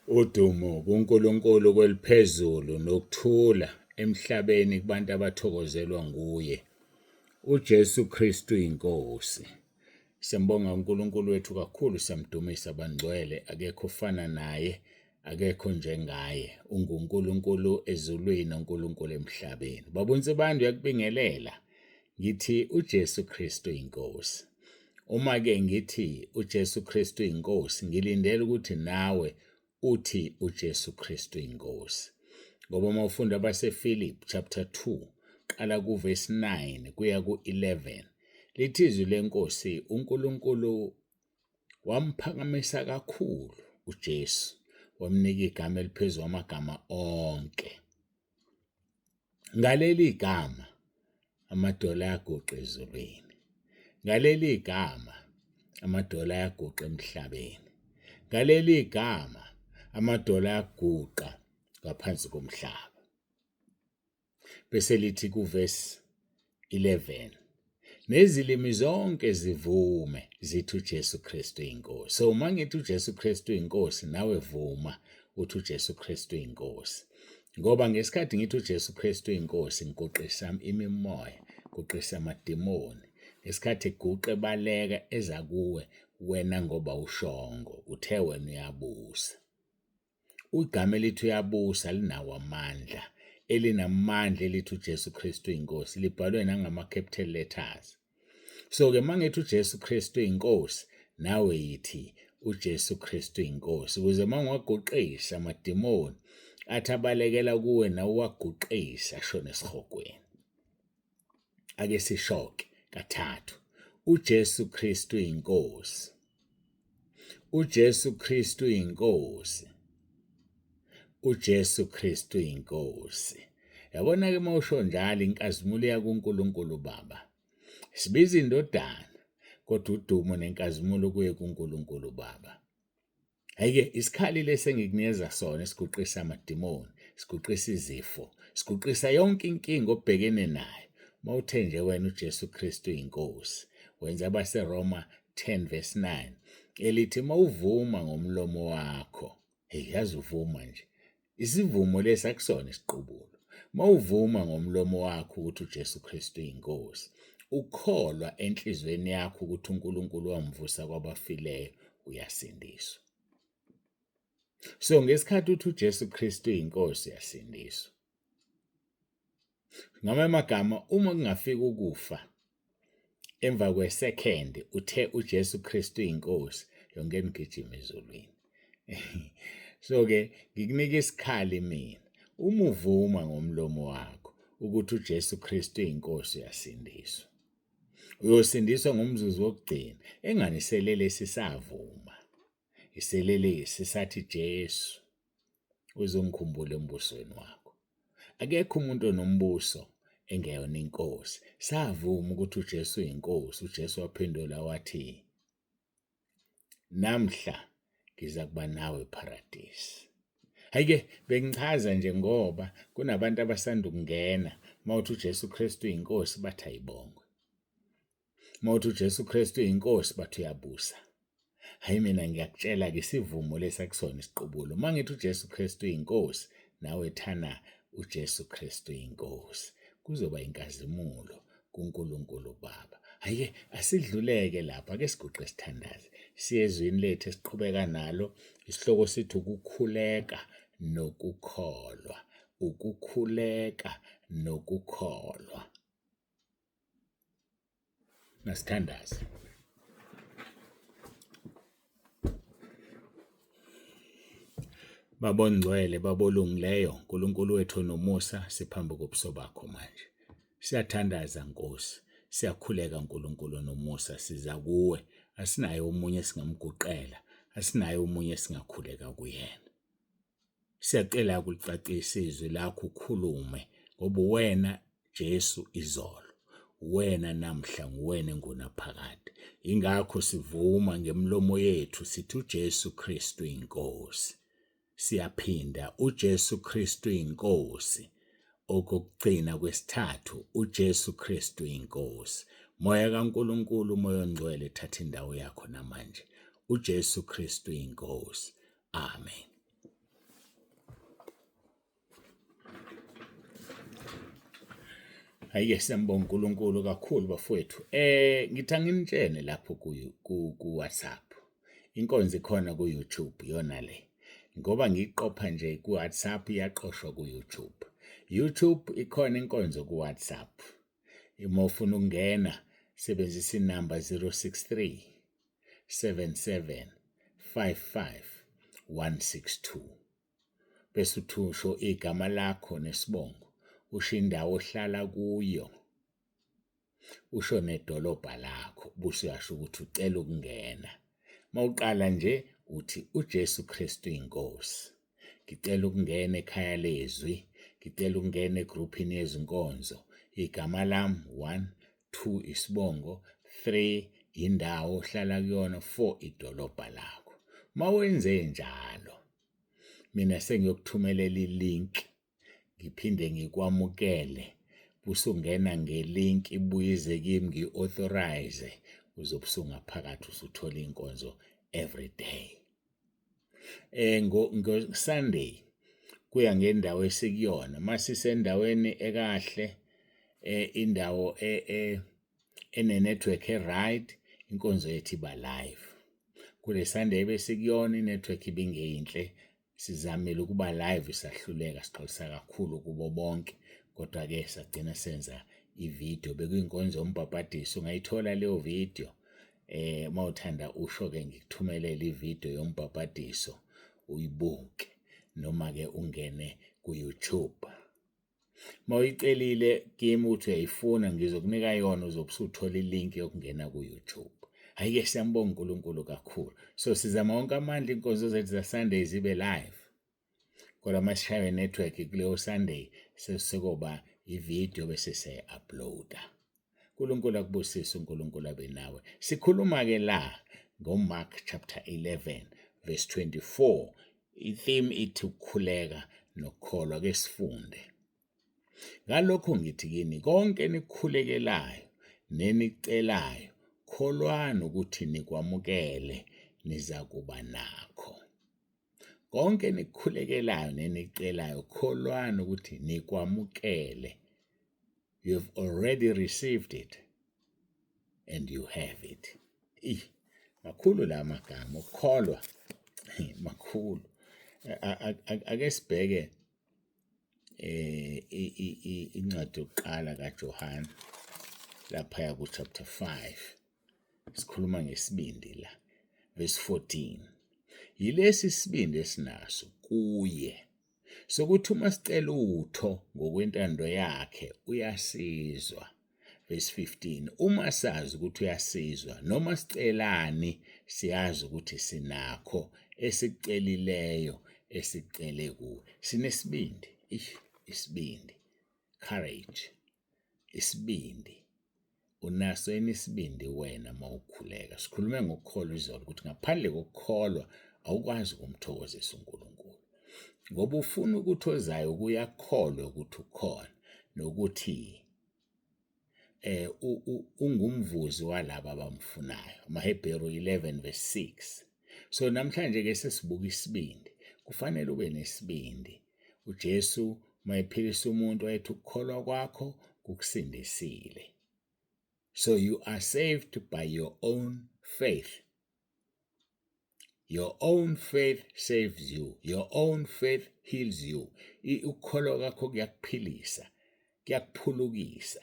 Udumo kuNkulunkulu kweliphezulu nokuthula emhlabeni kubantu abathokozelwa nguye. UJesu Kristu iNkosi. Siyambonga uNkulunkulu wethu kakhulu, siyamdumisa bangcwele, akekho ofana naye, akekho njengaye. UnguNkulunkulu ezulwini, uNkulunkulu emhlabeni. Baba uNsibande uyakubingelela. Ngithi uJesu Kristu iNkosi. Uma-ke ngithi uJesu Kristu iNkosi, ngilindele ukuthi nawe uthi uJesu Kristu iNkosi. Ngoba uma ufunda abaseFilipi chapter 2 qala kuverse 9 kuya ku-11 lithi izwi lenkosi uNkulunkulu wamphakamisa kakhulu uJesu wamnika igama eliphezu kwamagama onke. Ngaleli gama amadolo ayaguqa ezulwini. Ngaleli gama amadolo ayaguqa emhlabeni. Ngaleli gama amadolo ayaguqa ngaphansi komhlaba. Bese lithi kuvesi 11 nezilimi zonke zivume zithi uJesu Kristu inkosi. So uma ngithi uJesu Kristu inkosi nawe vuma uthi uJesu Kristu inkosi. Ngoba ngesikhathi ngithi uJesu Kristu inkosi ngiguqisa imimoya, guqisa amadimoni. Ngesikhathi guqe baleka eza kuwe wena ngoba ushongo uthe wena uyabusa. Igama elithi uyabusa linawo amandla, elinamandla elithi uJesu Kristu inkosi libhalwe nangama-capital letters. So-ke uma ngithi uJesu Kristu inkosi, nawe yithi uJesu Kristu inkosi, ukuze uma ngiwaguqisa amadimoni athi abalekela kuwe nawe uwaguqise ashone esihogweni. Ake sishoke kathathu. UJesu Kristu inkosi. UJesu Kristu inkosi. UJesu Kristu inkosi. Yabona ke mawusho njalo inkazimulo yakuNkulunkulu Baba. Sibiza indodana kodwa udumo nenkazimulo kuye kuNkulunkulu Baba. Hhayi-ke isikhali lesi engikunikeza sona esiguqisa amadimoni, siguqisa izifo, siguqisa yonke inkinga obhekene nayo. Uma uthe nje wena uJesu Kristu inkosi, wenza abaseRoma 10 verse 9 elithi uma uvuma ngomlomo wakho, hey yazi uvuma nje Isivumo lesi akusona isiqubulo. Mawuvuma ngomlomo wakho ukuthi uJesu Kristu uyinkosi, ukholwa enhlizweni yakho ukuthi uNkulunkulu wamvusa kwabafileyo, uyasindiswa. So ngesikhathi uthi uJesu Kristu uyinkosi uyasindiswa. Ngamanye amagama uma kungafika ukufa emva kwesekhende uthe uJesu Kristu uyinkosi yonke imigijima ezulwini. So-ke ngikunika isikhali mina uma uvuma ngomlomo wakho ukuthi uJesu Kristu uyinkosi uyasindiswa. Uyosindiswa ngomzuzu wokugcina engani iselelesi savuma. Iselelesi sathi Jesu uzongikhumbula embusweni wakho. Akekho umuntu onombuso engeyona inkosi. Savuma ukuthi uJesu uyinkosi. UJesu waphendula wathi, namhla ngiza kuba nawe ePharadesi. Hhayi-ke bengichaza nje ngoba kunabantu abasanda ukungena uma uthi uJesu Kristu uyinkosi bathi ayibongwe. Uma uthi uJesu Kristu uyinkosi bathi uyabusa. Hhayi mina ngiyakutshela-ke isivumo lesi akusona isiqubulo. Uma ngithi uJesu Kristu uyinkosi, nawe thana uJesu Kristu uyinkosi. Kuzoba inkazimulo kuNkulunkulu Baba. Hhayi-ke asidluleke lapha, ake siguqe sithandaze. Siye ezwini lethu esiqhubeka nalo, isihloko sithi ukukhuleka nokukholwa. Ukukhuleka nokukholwa. Masithandaze. Baba ongcwele, Baba olungileyo, Nkulunkulu wethu onomusa, siphambi kobuso bakho manje. Siyathandaza Nkosi, siyakhuleka Nkulunkulu onomusa, siza kuwe. Asinaye omunye esingamguqela, asinaye omunye esingakhuleka kuyena. Siyacela ukulicacisa izwi lakho ukhulume ngoba uwena Jesu izolo, uwena namhla, nguwena engunaphakade. Ingakho sivuma ngemilomo yethu sithi uJesu Kristu inkosi. Siyaphinda uJesu Kristu inkosi. Okokugcina kwesithathu uJesu Kristu inkosi. Moya kaNkulunkulu, uMoya oNgcwele thatha indawo yakho namanje. uJesu Kristu inkosi. Amen. Hhayi-ke siyambonga uNkulunkulu kakhulu bafowethu. Ngithi anginitshene lapho ku-WhatsApp. Inkonzo ikhona ku-YouTube iyona le. Ngoba ngiyiqopha nje ku-WhatsApp iyaqoshwa ku-YouTube. YouTube ikhona inkonzo ku-WhatsApp. Uma ufuna ukungena sebenzisa inamba 063 77 55 162. Bese uthi usho igama lakho nesibongo, usho indawo ohlala kuyo, usho nedolobha lakho, bese uyasho ukuthi ucela ukungena. Mawuqala nje uthi uJesu Kristu iNkosi. Ngicela ukungena ekhaya lezwi, ngicela ukungena egruphini yezinkonzo. Igama lami, one, two, isibongo, three, indawo ohlala kuyona, four, idolobha lakho. Mawenze njalo, mina sengiyokuthumelela i-link ngiphinde ngikwamukele busungena nge-link ibuye ize kimi ngiyi-authorize uzobe usungaphakathi usuthola iy'nkonzo every day. Ngo-Sunday kuya ngendawo esikuyona masisendaweni ekahle indawo ene-network e-right inkonzo yethu iba live. Kule Sunday ebesikuyona i-network ibingeyinhle sizamile ukuba live sahluleka sixolisa kakhulu kubo bonke kodwa-ke sagcina senza ividiyo bekuyinkonzo yombhabhadiso ungayithola leyo vidiyo mawuthanda usho-ke ngikuthumelele ividiyo yombhabhadiso uyibuke noma-ke ungene ku-YouTube. Uma uyicelile kimi ukuthi uyayifuna ngizokunika yona uzobe usuthola ilink yokungena ku-YouTube. Hhayi-ke siyambonga uNkulunkulu kakhulu. So sizama wonke amandla iy'nkonzo zethu za-Sunday zibe live. Kodwa uma sishaywe network kuleyo Sunday sesikoba ividiyo bese siyayi-uploada. uNkulunkulu akubusise, uNkulunkulu abe nawe. Sikhuluma-ke la ngoMark chapter 11 verse 24. I-theme ithi ukukhuleka nokukholwa. Ke sifunde. Ngalokho ngithi kini konke enikhulekelayo nenicelayo kholwani ukuthi nikwamukele nizakuba nakho. Konke enikukhulekelayo nenicelayo kholwani ukuthi nikwamukele. You have already received it and you have it. Ih, makhulu la magama ukukholwa makhulu. Ake sibheke incwadi yokuqala kaJohane lapha ku chapter 5 sikhuluma ngesibindi la verse 14. Yilesi sibindi esinaso kuye sokuthi uma sicela utho ngokwentando yakhe uyasizwa. Verse 15, uma sazi ukuthi uyasizwa noma sicelani siyazi ukuthi sinakho esikucelileyo esicele kuwe. Sinesibindi, isibindi, courage, isibindi. Unaso yini isibindi wena uma ukhuleka? Sikhulume ngokukholwa izolo ukuthi ngaphandle kokukholwa awukwazi ukumthokozisa uNkulunkulu. Ngoba ufuna ukuthi ozayo kuyakholwa ukuthi ukhona nokuthi ungumvuzi walaba abamfunayo. AmaHebheru 11 verse 6. So namhlanje ke sesibuka isibindi. Kufanele ube nesibindi. UJesu mayephilisa umuntu wayethi ukukholwa kwakho kukusindisile. So you are saved by your own faith. Your own faith saves you. Your own faith heals you. Ukukholwa kwakho kuyakuphilisa, kuyakuphulukisa.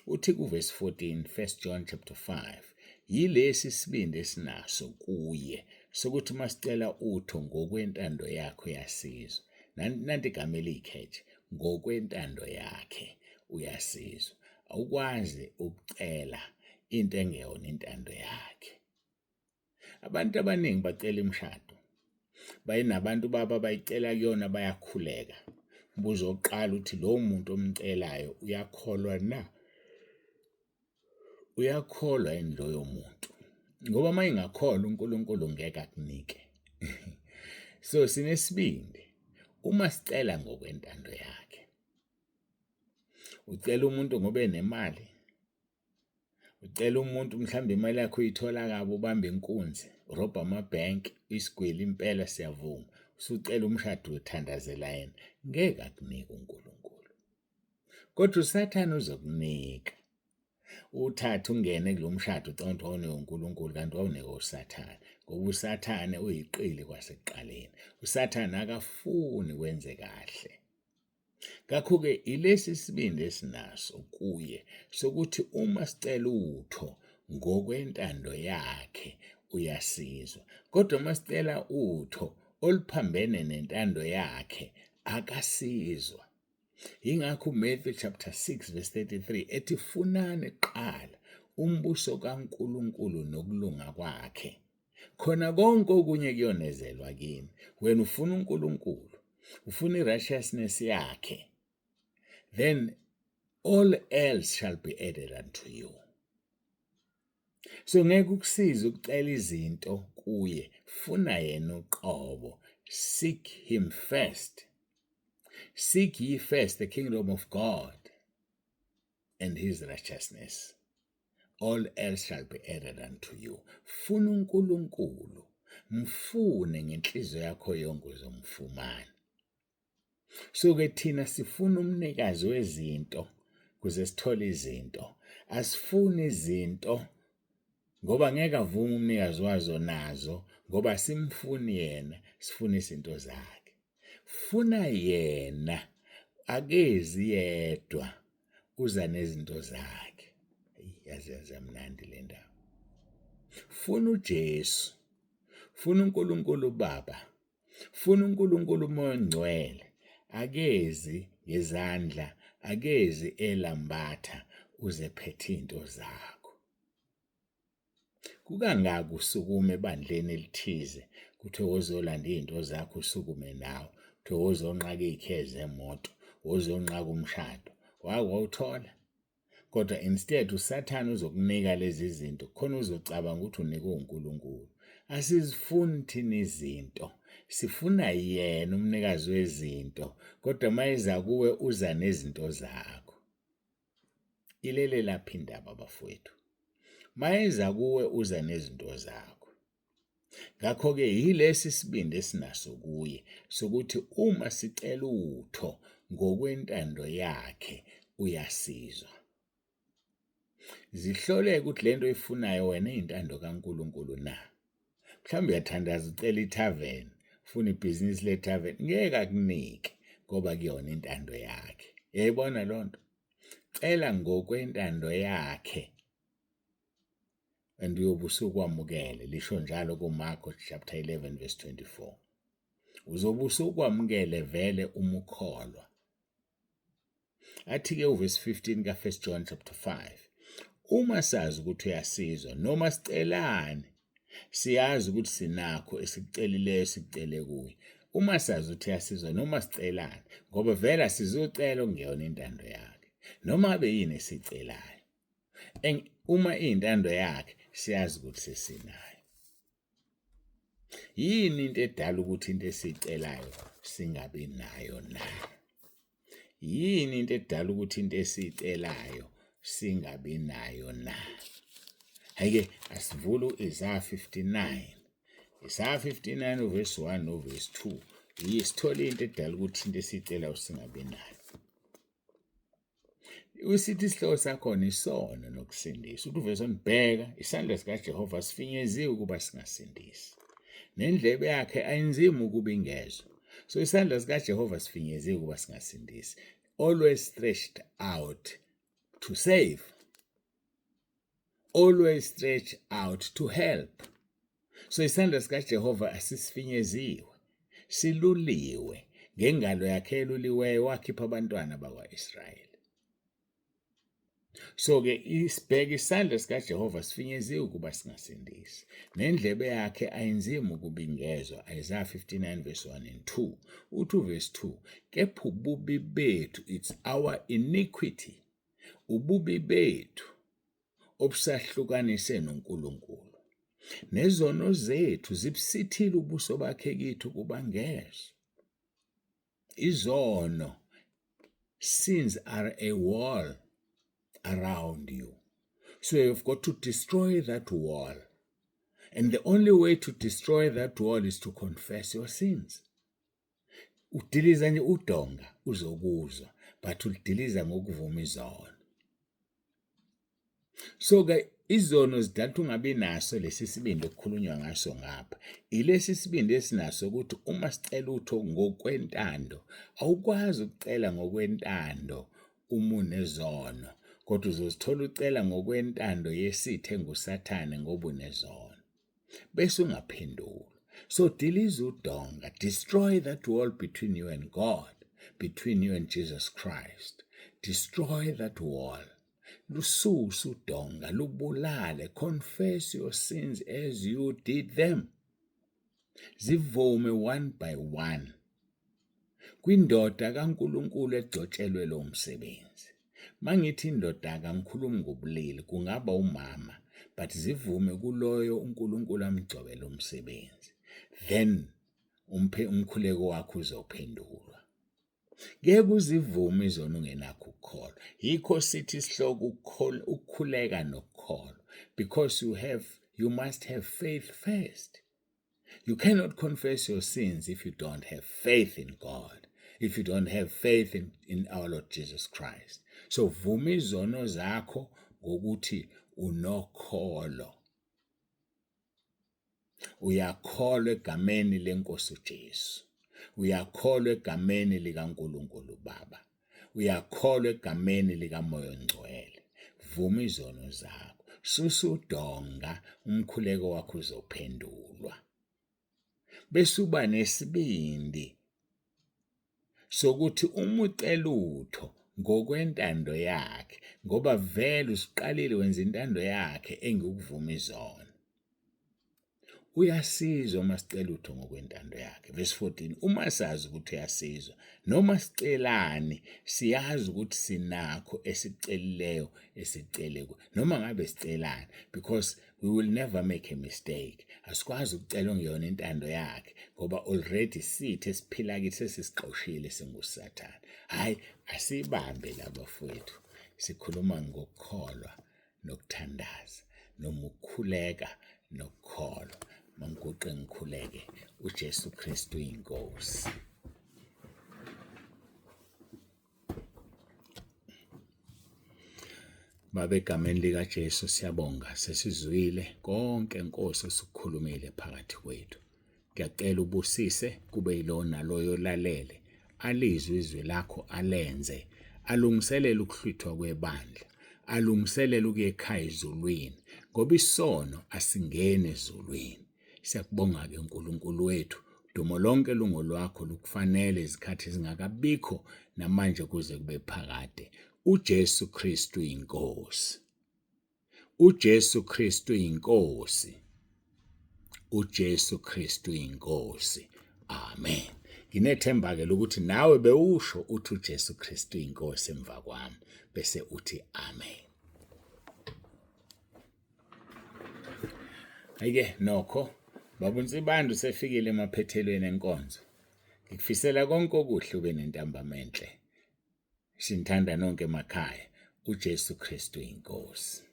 Uthi kuvesi 14, 1 John chapter 5, yilesi isibindi esinaso kuye sokuthi masicela utho ngokwentando yakhe uyasizwa. Nanti igama eliyikhetshe, ngokwentando yakhe uyasizwa. Awukwazi ukucela into engeyona intando yakhe. Abantu abaningi bacela imishado, bayinabantu babo abayicela kuyona bayakhuleka. Umbuzo wokuqala uthi lowo muntu omcelayo uyakholwa na? Uyakholwa yini loyo muntu? Ngoba uma engakholwa uNkulunkulu ngeke akunike. So sinesibindi uma sicela ngokwentando yakhe. Ucela umuntu ngoba enemali, Ucela umuntu mhlawumbe imali yakhe uyithola kabi ubamba inkunzi, urobha amabhenki, uyisigwili impela siyavuma. Usucela umshado uthandazela yena. Ngeke akunike uNkulunkulu. Kodwa uSathane uzokunika. Uthathe ungene kulo mshado ucabanga ukuthi wawunikwe uNkulunkulu kanti wawunikwe uSathane, ngoba uSathane uyiqili kwasekuqaleni. USathane akafuni wenze kahle. Ngakho-ke ilesi sibindi esinaso kuye sokuthi uma sicela utho ngokwentando yakhe uyasizwa, kodwa uma sicela utho oluphambene nentando yakhe akasizwa. Yingakho uMatthew chapter 6 verse 33 ethi funani kuqala umbuso kaNkulunkulu nokulunga kwakhe. Khona konke okunye kuyonezelwa kini. Wena ufuna uNkulunkulu, ufuna i-righteousness yakhe. Then all else shall be added unto you. So ngeke ukusize ukucela izinto kuye, funa yena uqobo. Seek him first. Seek ye first the kingdom of God and his righteousness. All else shall be added unto you. Funa uNkulunkulu, mfune ngenhliziyo yakho yonke uzomfumana. So ke thina sifuna umnikazi wezinto kuze sithole izinto. Asifuni izinto ngoba ngeke avume umnikazi wazo nazo ngoba simfuni yena, sifuna izinto zakhe. Funa yena, akezi yedwa, uza nezinto zakhe. Yaze yaze yamnandi le ndaba. Funa uJesu, funa uNkulunkulu uBaba, funa uNkulunkulu uMoya oNgcwele. Akezi ngezandla, akezi elambatha, uze phethe into zakho. Kukangaki usukuma ebandleni elithize kuthiwe wozolanda iy'nto zakho usukume nawe, kuthiwe wozonqaka iy'khiye zemoto, wozonqaka umshado, wake wawuthola? Kodwa instead uSathane uzokunika lezi zinto khona uzocabanga ukuthi unikwe uNkulunkulu. Asizifuni thina izinto, sifuna yena umnikazi wezinto, kodwa uma eza kuwe uza nezinto zakho. Ilele lapha indaba bafowethu. Mayeza kuwe uza nezinto zakho. Ngakho-ke yilesi sibindi esinaso kuye sokuthi uma sicela utho ngokwentando yakhe uyasizwa. Zihloleke ukuthi lento oyifunayo wena iyintando kaNkulunkulu na. Mhlawumbe uyathandaza ucela ithaveni, ufuna ibhizinisi lethaveni, ngeke akunike ngoba kuyona intando yakhe. Uyayibona loo nto? Cela ngokwentando yakhe and uyobe usukwamukele, lisho njalo kuMarko chapter 11 verse 24. Uzobe usukwamukele vele uma ukholwa. Athi-ke uvesi 15 ka-1 John chapter 5, uma sazi ukuthi uyasizwa noma sicelani, siyazi ukuthi sinakho esikucelileyo sikucele kuye. Uma sazi ukuthi uyasizwa noma sicelani, ngoba vele sizocela okungeyona intando yakhe, noma ngabe yini esicelayo. Uma iyintando yakhe, siyazi ukuthi sesinayo. Yini into edala ukuthi into esiyicelayo singabi nayo na? Yini into edala ukuthi into esiyicelayo singabi nayo na? Hhayi-ke asivule u-Isaya 59. Isaya 59 uvesi 1 novesi 2. Sithole into edala ukuthi into esiyicelayo singabi nayo. Usithi isihloko sakhona isono nokusindisa. Uthi uvesi 1, bheka isandla sikaJehova sifinyeziwe ukuba singasindisi, nendlebe yakhe ayinzima ukuba ingezwa. So isandla sikaJehova sifinyeziwe ukuba singasindisi. Always stretched out to save. Always stretched out to help. So isandla sikaJehova asisifinyeziwe, siluliwe ngengalo yakhe eluliweyo wakhipha abantwana bakwa-Israyeli. So-ke isibheke isandla sikaJehova sifinyeziwe ukuba singasindisi, nendlebe yakhe ayinzima ukuba ingezwa. Isaiah 59 verse 1 and 2. Uthi uverse 2, kepha ububi bethu, it's our iniquity, ububi bethu obusahlukanise noNkulunkulu, nezono zethu zibusithile ubuso bakhe kithi ukuba ngezwe. Izono, sins are a wall around you. So you've got to destroy that wall. And the only way to destroy that wall is to confess your sins. Udiliza nje udonga uzokuzwa. but ulidiliza ngokuvuma izono. So-ke izono zidala ukuthi ungabi naso lesi sibindi okukhulunywa ngaso ngapha. Ilesi sibindi esinaso ukuthi uma sicela utho ngokwentando, awukwazi ukucela ngokwentando uma unezono, kodwa uzozithola ucela ngokwentando yesitha enguSathane ngoba unezono. Bese ungaphendulwa. So diliza udonga, destroy that wall between you and God, between you and Jesus Christ. Destroy that wall. Lususe udonga, lubulale, confess your sins as you did them. Zivume one by one. Kwindoda kaNkulunkulu egcotshelwe lo msebenzi. Mangithi indoda akangikhulumi ngobulili, kungaba umama, but zivume kuloyo uNkulunkulu amgcobele umsebenzi. Then umkhuleko wakho uzophendulwa. Ngeke uzivume izono ungenakho ukukholwa. Yikho sithi isihloko ukukhuleka nokukholwa because you must have faith first. You cannot confess your sins if you don't have faith in God, if you don't have faith in our Lord Jesus Christ. So vuma izono zakho ngokuthi unokholo. Uyakholwa egameni leNkosi uJesu. Uyakholwa egameni likaNkulunkulu Baba. Uyakholwa egameni likaMoya oNgcwele. Vuma izono zakho. Susa udonga, umkhuleko wakho uzophendulwa. Bese uba nesibindi sokuthi uma ucela utho ngokwentando yakhe, ngoba vele usuqalile wenza intando yakhe engukuvuma izono. Uyasizwa uma sicela utho ngokwentando yakhe. Verse 14, uma sazi ukuthi uyasizwa, noma sicelani, siyazi ukuthi sinakho esikucelileyo esicele noma ngabe sicelani, because we will never make a mistake. Asikwazi ukucela okungeyona intando yakhe ngoba already sithi esiphila kithi sesisixoshile singuSathane. Hhayi, asibambe la bafowethu. Sikhuluma ngokukholwa nokuthandaza noma ukukhuleka nokukholwa. Mangiguqe ngikhuleke. uJesu Kristu iNkosi. Baba, egameni likaJesu siyabonga, sesizwile konke Nkosi osukukhulumile phakathi kwethu. Ngiyacela ubusise kube yilowo naloyo olalele, alizwe izwi lakho alenze, alungiselele ukuhlwithwa kwebandla, alungiselele ukuya ekhaya ezulwini, ngoba isono asingeni ezulwini. Siyakubonga-ke Nkulunkulu wethu, dumo lonke lungolwakho, lukufanele izikhathi zingakabikho namanje kuze kube phakade. uJesu Kristu iNkosi. uJesu Kristu iNkosi. uJesu Kristu iNkosi. Amen. Nginethemba-ke lokuthi nawe bewusho uthi uJesu Kristu iNkosi emva kwami, bese uthi amen. Ayike nokho baba uNsibande usefikile emaphethelweni enkonzo. Ngikufisela konke okuhle ube nentambama enhle. Sinithanda nonke emakhaya. uJesu Kristu iNkosi.